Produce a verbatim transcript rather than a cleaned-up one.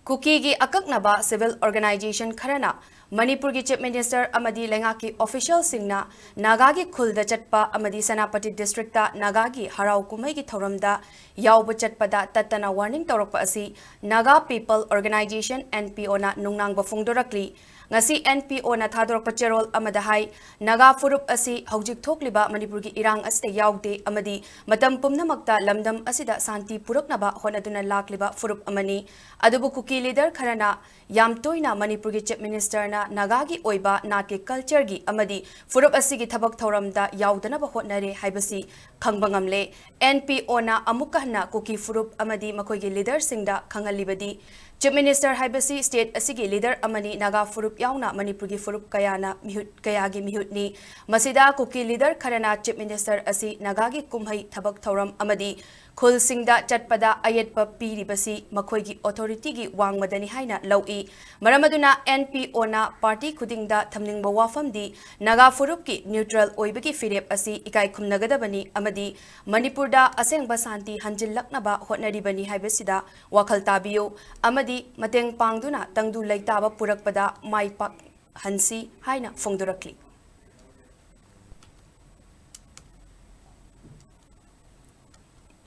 ꯀꯨꯀꯤꯒꯤ ꯑꯀꯛꯅꯕ civil organization ꯈꯔꯅ ꯃꯅꯤꯄꯨꯔꯒꯤ Chief Minister ꯑꯃꯗꯤ ꯂꯩꯉꯥꯛꯀꯤ officialꯁꯤꯡꯅ ꯅꯥꯒꯥꯒꯤ ꯈꯨꯜꯗ ꯆꯠꯄ ꯑꯃꯗꯤ ꯁꯦꯅꯥꯄꯇꯤ districtꯇ ꯅꯥꯒꯥꯒꯤ ꯍꯔꯥꯎ ꯀꯨꯝꯍꯩꯒꯤ ꯊꯧꯔꯝꯗ ꯌꯥꯎꯕ ꯆꯠꯄꯗ ꯇꯠꯇꯅ warning ꯇꯧꯔꯛꯄ ꯑꯁꯤ Naga People Organization, NPOꯅ ꯅꯨꯡꯅꯥꯡꯕ ꯐꯣꯡꯗꯣꯔꯛꯂꯤ꯫ ꯉꯁꯤ NPOꯅ ꯊꯥꯗꯣꯔꯛꯄ ꯆꯦꯔꯣꯜ ꯑꯃꯗ ꯍꯥꯏ, ꯅꯥꯒꯥ ꯐꯨꯔꯨꯞ ꯑꯁꯤ ꯍꯧꯖꯤꯛ ꯊꯣꯛꯂꯤꯕ ꯃꯅꯤꯄꯨꯔꯒꯤ ꯏꯔꯥꯡ ꯑꯁꯤꯗ ꯌꯥꯎꯗꯦ ꯑꯃꯗꯤ ꯃꯇꯝ ꯄꯨꯝꯅꯃꯛꯇ ꯂꯝꯗꯝ ꯑꯁꯤꯗ ꯁꯥꯟꯇꯤ ꯄꯨꯔꯛꯅꯕ ꯍꯣꯠꯅꯗꯨꯅ ꯂꯥꯛꯂꯤꯕ ꯐꯨꯔꯨꯞ ꯑꯃꯅꯤ꯫ ꯑꯗꯨꯕꯨ ꯀꯨꯀꯤ leader ꯈꯔꯅ ꯌꯥꯝ ꯇꯣꯏꯅ ꯃꯅꯤꯄꯨꯔꯒꯤ Chief Ministerꯅ ꯅꯥꯒꯥꯒꯤ ꯑꯣꯏꯕ ꯅꯥꯠꯀꯤ cultureꯒꯤ ꯑꯃꯗꯤ ꯐꯨꯔꯨꯞ ꯑꯁꯤꯒꯤ ꯊꯕꯛ ꯊꯧꯔꯝꯗ ꯌꯥꯎꯗꯅꯕ ꯍꯣꯠꯅꯔꯦ ꯍꯥꯏꯕꯁꯤ ꯈꯪꯕ ꯉꯝꯂꯦ꯫ NPOꯅ ꯑꯃꯨꯛꯀ ꯍꯟꯅ ꯀꯨꯀꯤ ꯐꯨꯔꯨꯞ ꯑꯃꯗꯤ ꯃꯈꯣꯏꯒꯤ leaderꯁꯤꯡꯗ ꯈꯪꯍꯜꯂꯤꯕꯗꯤ, Chief Minister ꯍꯥꯏꯕꯁꯤ state ꯑꯁꯤꯒꯤ leader ꯑꯃꯅꯤ꯫ ꯅꯥꯒꯥ ꯐꯨꯔꯨꯞ ꯌꯥꯎꯅ ꯃꯅꯤꯄꯨꯔꯒꯤ ꯐꯨꯔꯨꯞ ꯀꯌꯥꯅ ꯃꯤꯍꯨꯠ, ꯀꯌꯥꯒꯤ ꯃꯤꯍꯨꯠꯅꯤ꯫ ꯃꯁꯤꯗ ꯀꯨꯀꯤ leader ꯈꯔꯅ Chief Minister ꯑꯁꯤ ꯅꯥꯒꯥꯒꯤ ꯀꯨꯝꯍꯩ, ꯊꯕꯛ ꯊꯧꯔꯝ ꯑꯃꯗꯤ ꯈꯨꯜꯁꯤꯡꯗ ꯆꯠꯄꯗ ꯑꯌꯦꯠꯄ ꯄꯤꯔꯤꯕꯁꯤ ꯃꯈꯣꯏꯒꯤ authorityꯒꯤ ꯋꯥꯡꯃꯗꯅꯤ ꯍꯥꯏꯅ ꯂꯧꯏ꯫ ꯃꯔꯝ ꯑꯗꯨꯅ NPOꯅ party ꯈꯨꯗꯤꯡꯗ ꯊꯝꯅꯤꯡꯕ ꯋꯥꯐꯝꯗꯤ ꯅꯥꯒꯥ ꯐꯨꯔꯨꯞꯀꯤ neutral ꯑꯣꯏꯕꯒꯤ ꯐꯤꯔꯦꯞ ꯑꯁꯤ ꯏꯀꯥꯏ ꯈꯨꯝꯅꯒꯗꯕꯅꯤ ꯑꯃꯗꯤ ꯃꯅꯤꯄꯨꯔꯗ ꯑꯁꯦꯡꯕ ꯁꯥꯟꯇꯤ ꯍꯟꯖꯤꯜꯂꯛꯅꯕ ꯍꯣꯠꯅꯔꯤꯕꯅꯤ ꯍꯥꯏꯕꯁꯤꯗ ꯋꯥꯈꯜ ꯇꯥꯕꯤꯌꯨ ꯑꯃꯗꯤ ꯃꯇꯦꯡ ꯄꯥꯡꯗꯨꯅ ꯇꯪꯗꯨ ꯂꯩꯇꯥꯕ ꯄꯨꯔꯛꯄꯗ ꯃꯥꯏ ꯄꯥꯛꯍꯟꯁꯤ ꯍꯥꯏꯅ ꯐꯣꯡꯗꯣꯔꯛꯂꯤ꯫